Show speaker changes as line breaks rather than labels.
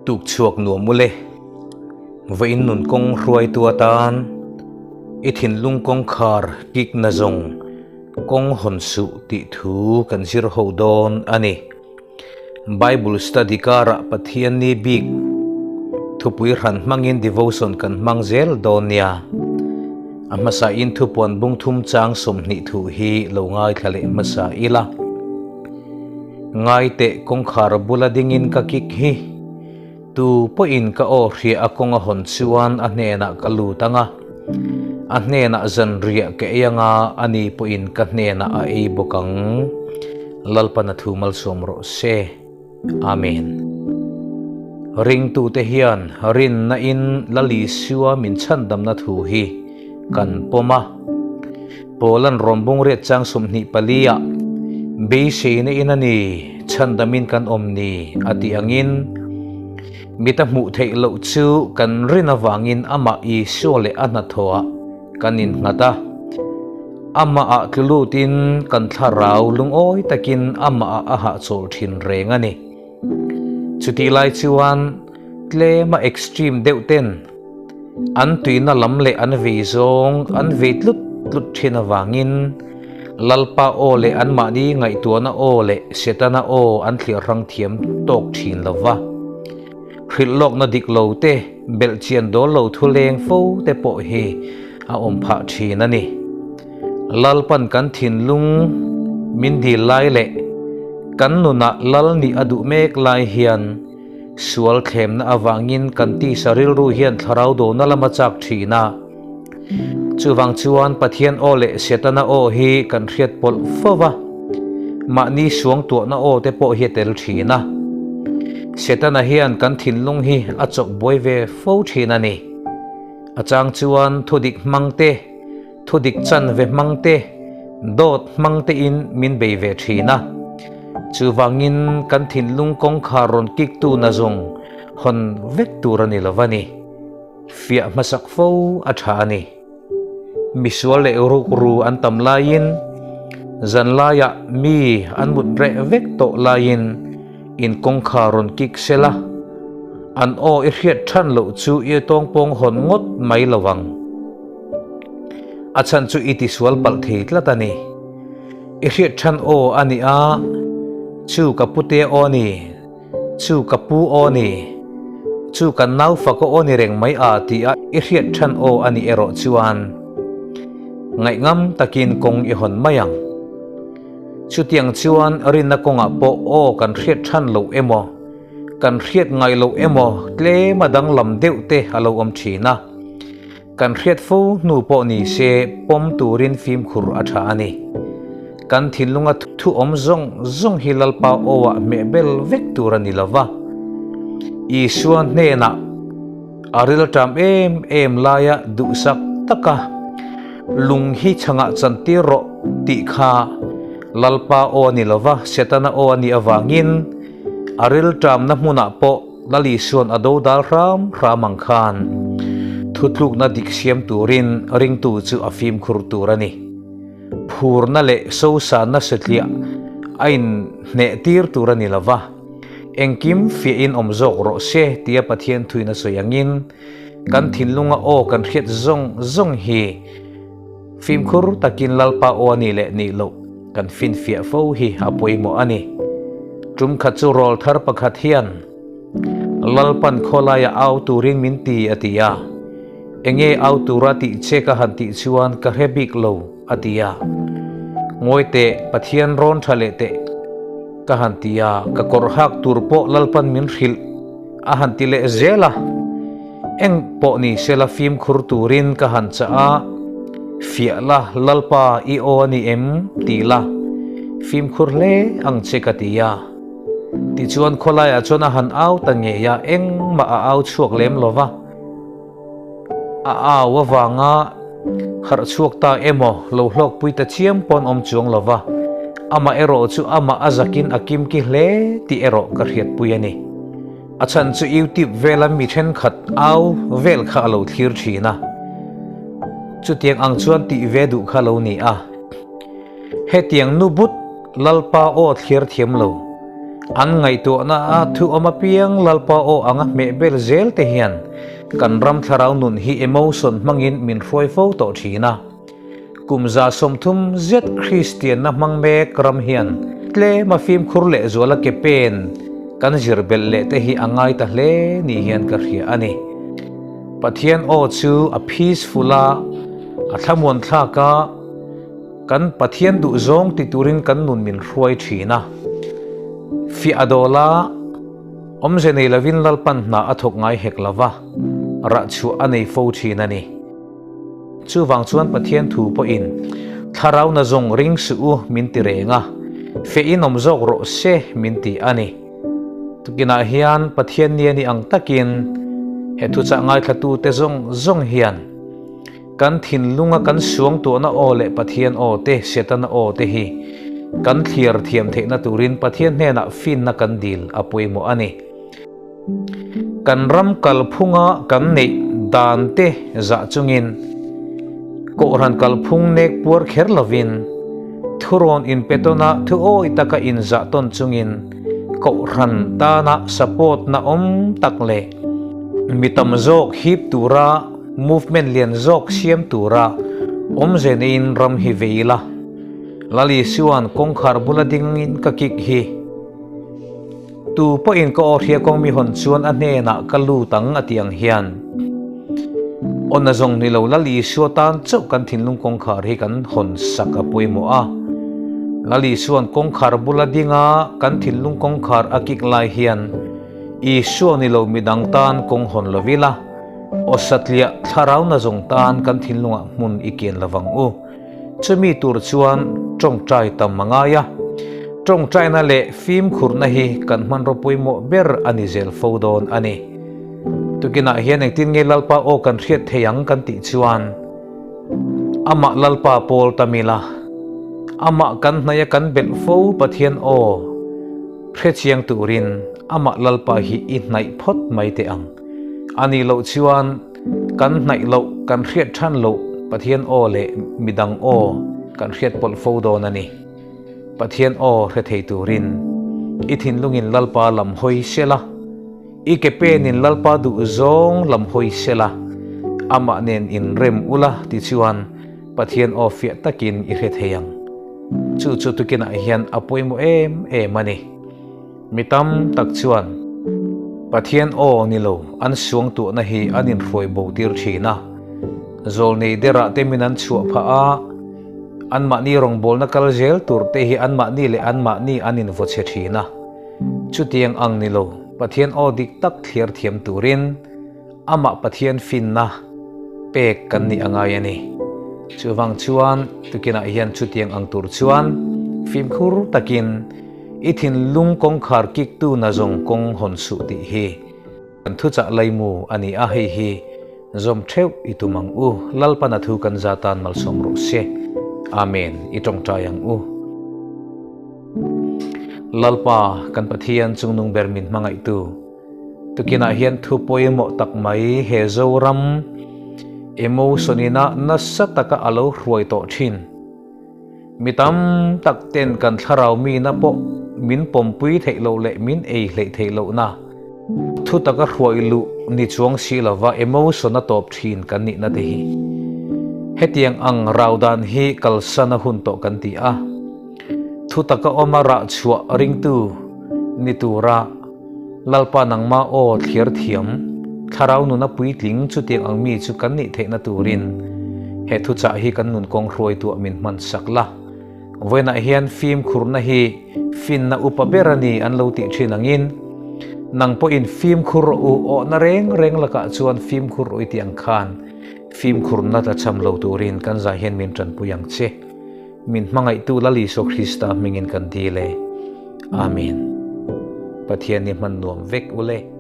Tuk chhuak nuam ule. Vawiin nun kawng hruaitu atan i thinlung kawngkhar kik na zawng kawng hawn suh tih thu kan zir ho dawn a ni. Bible study karah Pathian ni bik thupui hran hmangin devotion kan hmang zel dawn nia. A hmasa in thupuan bung thum chang 20 thu hi lo ngaithla leh hmasa ila. Ngai teh kawngkhar bula dingin ka kik hi. Tu pawhin ka aw hria a kawng a hawn chuan a hnenah ka lut ang a. A hnenah zanriah ka ei ang a, ani pawhin ka hnenah a ei bawk ang. Lalpan a thu malsawm rawh se. Amen. Ringtute hian rinna in Lal Isua min chhandamna thu hi kan pawm a. Paula'n rawn bung riat chang 24 ah beiseina in a ni, chhandamin kan awm ni a tih angin mita hmuh theih loh chu kan rin avangin amah Isua leh a hnathawhah kan innghat a. Amahah tlu lutin kan thlarau lungawi takin amahah a hahchawl thin reng a ni. Chutih lai chuan tlema extreme deuh ten an tuina lam leh an vei zawng an vei tlut tlut thin avangin Lalpa aw leh anmahni ngaihtuahna aw leh Setana aw an thliah hrang thiam tawk thin lo va. Hrilh lawkna dik lo te, belh chian dawl lo thu leng fo te pawh hi a awm phah thin a ni. Lalpan kan thinlung min dil lai leh kan nunah Lal nih a duh mek lai hian Sual thlemna avangin kan tisa rilru hian thlarau dona lam a chak thin a. Chuvang chuan Pathian aw leh Setana aw hi kan hriat pawlh fo va, mahni suangtuahna aw te pawh hi a tel thin a. Setana hian kan thinlung hi a chawk buai ve fo thin a ni. A chang chuan thudik hmang te, Thudik chanve hmang te, dawt hmang tein min bei ve thin a. Chuvangin kan thinlung kawngkhar rawn kiktu na zawng hawn vek tur a ni lo va ni. Fiah hmasak fo a tha a ni. Misual leh rukru an tam laiin, zanlaiah mi an mut reh vek tawh laiin in kawngkhar rawn kik sela, an aw i hriat than loh chu i tawngpawng hawn ngawt mai lo ang. A chhan chu i tisual palh thei tlat a ni. I hriat than aw a ni a, chu ka pute aw ni, chu ka pu aw ni, chu kan naufaka aw ni reng mai a ti a i hriat than aw a nih erawh chuan ngaihngam takin kawng i hawn mai ang. Chutiang chuan rinna kawngah pawh aw kan hriat than loh emaw, kan hriat ngai loh emaw tlem a danglam deuh te a lo awm thin a. Kan hriat fo hnu pawh ni se pawm turin fimkhur a tha a ni. Kan thinlunga thu awm zawng zawng hi Lalpa awah hmehbel vek tur a ni lo va. Isua hnenah a rilṭam em em laia duhsak taka lung hi chhangah chantir rawh tih kha Lalpa aw a ni lo va, Setana aw a nih avangin a rilṭamna hmunah pawh Lal Isua'n a do dal hram hram ang khan thutlukna dik siam turin ringtu chu a fimkhur tur a ni. Phurna leh sosanna satliah a inhneh tir tur a ni lo va, engkim fiahin awm zawk rawh se tia Pathian thuin a sawi angin kan thinlunga aw kan hriat zawng zawng hi fimkhur takin Lalpa aw a nih leh nih loh kan finfiah fo hi a pawimawh a ni. Tum khat chu rawl thar pakhat hian Lalpan khawlaia au turin min ti a ti a. Enge au tura tih che ka han tih chuan ka hre bik lo a ti a. Ngawi teh Pathian rawn tha leh teh ka han ti a, ka kawr hak tur pawh Lalpan min hrilh a han ti leh zel a. Eng pawh ni sela fimkhur turin ka han chah a, fiah la Lalpa i aw a ni em ti la, fimkhur hle ang che ka ti a. Tichuan khawlaiah chuan a han au ta ngei a, engmah a au chhuak lem lo va. A au avanga harh chhuak ta emaw lo hlawkpui ta chiam pawn awm chuang lo va, amah erawh chu amah a zakin a kimki hle tih erawh ka hriatpui a ni. A chhan chu YouTube vela mi thenkhat au vel kha a lo thlir thin a, chutiang ang chuan tih ve duh kha lo ni a. Hetiang nu but Lalpa aw thlir thiam lo. An ngaihtuahna a thu awm apiang Lalpa aw anga hmeh bel zel te hian kan ram thlarau nun hi emotion hmangin min hruai fo tawh thin a. Kum 30 zet Kristianna hmang mek ram hian tlema fimkhur lehzuala ke pen kan zir belh leh te hi a ngai ta hle ni hian ka hria a ni. Pathian aw chu a peaceful a, a thlamuan thlak a, kan Pathian duhzawng ti turin kan nun min hruai thin a. Fiah a dawl a, awmze nei lovin Lalpan hna a thawk ngai hek lova, rahchhuah a nei fo thin a ni. Chuvang chuan Pathian thu pawhin, Thlarau na zawng ring suh u min ti reng a, feh in awm zawk rawh se min ti a ni. Tukinah hian Pathian ni a nih ang takin he thuchah ngaithlatute zawng zawng hian kan thinlunga kan suangtuahna aw leh Pathian aw te, Setana aw te hi kan thliar thiam theihna turin Pathian hnenah finna kan dil a pawimawh a ni. Kan ram kalphunga kan neih dan te zah chungin Kohhran kalphung nek puar kher lovin thurawn inpetawna thu awi taka inzah tawn chungin Kohhran tana support na awm tak leh mi tam zawk hip tura movement lian zawk siam tura awmze neiin ram hi vei ila. Lal Isua'n kawngkhar bula dingin ka kik hi. Tu pawhin ka aw hria kawng mi hawn chuan a hnenah ka lut ang a ti ang hian awn a zawng ni lo Lal Isua tan chauh kan thinlung kawngkhar hi kan hawn sak a pawimawh a. Lal Isua'n kawngkhar bula dinga kan thinlung kawngkhar a kik lai hian Isua ni lo midang tan kawng hawn lo ila, aw satliah thlarau na zawng tan kan thinlungah hmun i kian lovang u. Chumi tur chuan tawngtai tam a ngai a, tawngtaina leh fimkhurna hi kan hmanraw pawimawh ber a ni zel fo dawn a ni. Tukinah hian engtin nge Lalpa aw kan hriat thei ang kan tih chuan amah Lalpa pawl tam ila, amah kan hnaih a kan belh fo Pathian aw hrechiang turin amah Lalpa hi i hnaih phawt mai teh ang. A nih loh chuan Kan hnaih loh, kan hriat than loh Pathian aw leh midang aw kan hriat pawlh fo dawn a ni. Pathian aw hre thei turin i thinlungin Lalpa lam hawi sela, i ke penin Lalpa duh zawng lam hawi sela, amah nen inrem ula tichuan Pathian aw fiah takin i hre thei ang. Chu chu tukinah hian a pawimawh em em a ni. Mi tam tak chuan Pathian aw ni lo an suangtuahna hi an inhruai bo tir thin a. Zawlnei derah te min an chhuah phah a, anmahni rawngbawlna kal zel tur te hi anmahni leh anmahni an invaw chhe thin a. Chutiang ang ni lo Pathian aw dik tak thliar thiam turin amah Pathian finna pek kan nih a ngai a ni. Chuvang chuan tukinah hian chutiang ang tur chuan fimkhur takin i thinlung kawngkhar kiktu na zawng kawng hawn suh tih hi kan thuchah laimu a ni a, hei hi zawm theuh i tum ang u. Lalpana thu kan za tan malsawm rawh se. Amen. I tawngtai ang u. Lalpa kan Pathian chungnung ber min hmangaihtu. Tukinah hian thu pawimawh tak mai he Zoram emotion ina nasa taka a lo hruai tawh thin. Mi tam tak ten kan thlarau mina pawh min pawmpui theih loh leh min ei hleih theih lohna thu taka hruai luh ni chuang si lova emotion a tawp thin kan nihna te hi. Hetiang ang rau dan hi kalsan a hun tawh kan ti a. Thu taka awma rah chhuah ringtu ni tura Lalpa nangma aw thliar thiam, thlarau nuna puitling chutiang ang mi chu kan nih theihna turin he thuchah hi kan nun kawng hruaituah min hman sak la. Vawiinah hian fimkhurna hi finna upa ber a ni an lo tih thin angin, nang pawhin fimkhur rawh u awhna reng reng lakah chuan fimkhur rawh i tih ang khan fimkhurna tla cham lo turin kan zah hian min tanpui ang che. Min hmangaihtu Lal Isua Krista hmingin kan dil e. Amen. Pathian hi hman nuam vek ule.